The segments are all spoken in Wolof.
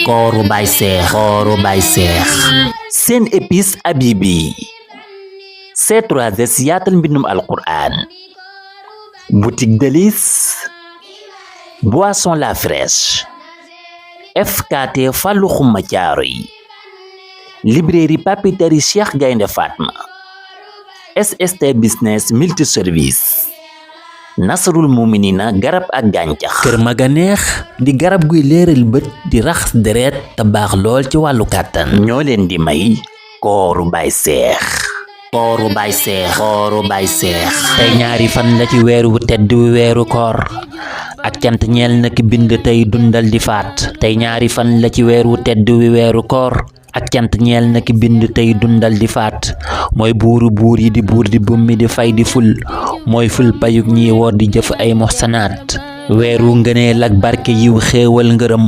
kooru Baye Seex seen épice Habibi C3S yaatal mbindum alquran boutique Delis boisson la fraîche FKT Fallou Xuma Caaroy librairie papeterie Cheikh Gaynde Fatma SST business multiservice Nasrul Muminina garab ak gàncax kër Maganeex di garab guy leeral bët di raxas deret te baax lool ci wàllu kàttan ñoo leen di may kooru Baye Seex tey ñaari fan la ci weeru tedd weeru koor ak cant ñeel na ki bind tey dundal di faat tey ñaari fan la ci weeru tedd weeru koor ak cant ñeel na ki bind tey dundal di faat mooy buuru buur yi di buur di bummi di fay di ful mooy ful payug ñi woor di jëf ay muhsanaat weeru ngëneel ak barke yiw xéewal ngërëm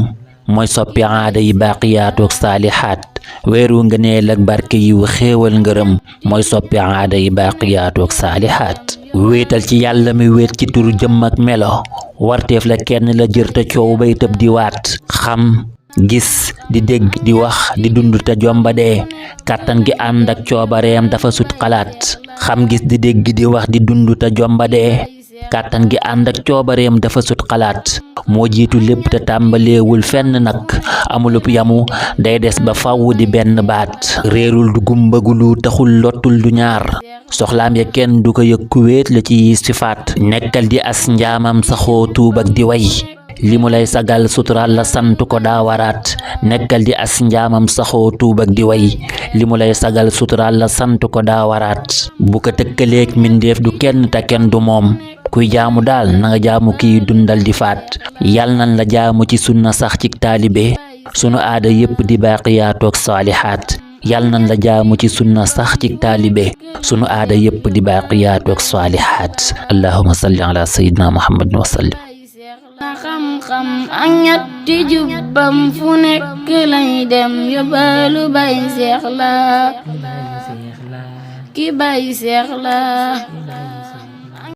mooy soppi aada yi baaqiyaatu ak saalihaat weeru ngëneel ak barke yiw xéewal ngërëm mooy soppi aada yi baaqiyaatu ak saalihaat wéetal ci yàlla mi wéet ci turu jëmm ak melo warteef la kenn la jër te coow bay tëb di waat xam gis di dégg di wax di dund te jomba dee kàttan gi ànd ak coobareem dafa sut xalaat xam gis di dégg di wax di dund te jomba dee kàttan gi ànd ak coobareem dafa sut xalaat moo jiitu lépp te tàmbaleewul fenn nag amulub yamu day des ba faww di benn baat réerul du gumbagulu taxul lottul du ñaar soxlaam ya kenn du ko yëg ku wéet la ci sifaat nekkal di as njaamam saxoo tuub ak di way li mu lay sagal sutural la sant ko daa waraat nekkal di as njaamam saxoo tuub ak di way li mu lay sagal sutural la sant ko daa waraat bu ko tëkkaleeg mindeef du kenn te kenn du moom kuy jaamu daal na nga jaamu kiy dundal di faat yal nan la jaamu ci sunna sax ci taalibe sunu aada yépp di baaqiyaatook saalihaat yal nan la jaamu ci sunna sax ci taalibe sunu aada yépp di baaqiyaatook saalihaat allahumma salli ala sayyidina muhammadin wa sallim xam-xam ak ñetti jubbam fu nekk lay dem yóbbalu Baye Seex la ki Baye Seex la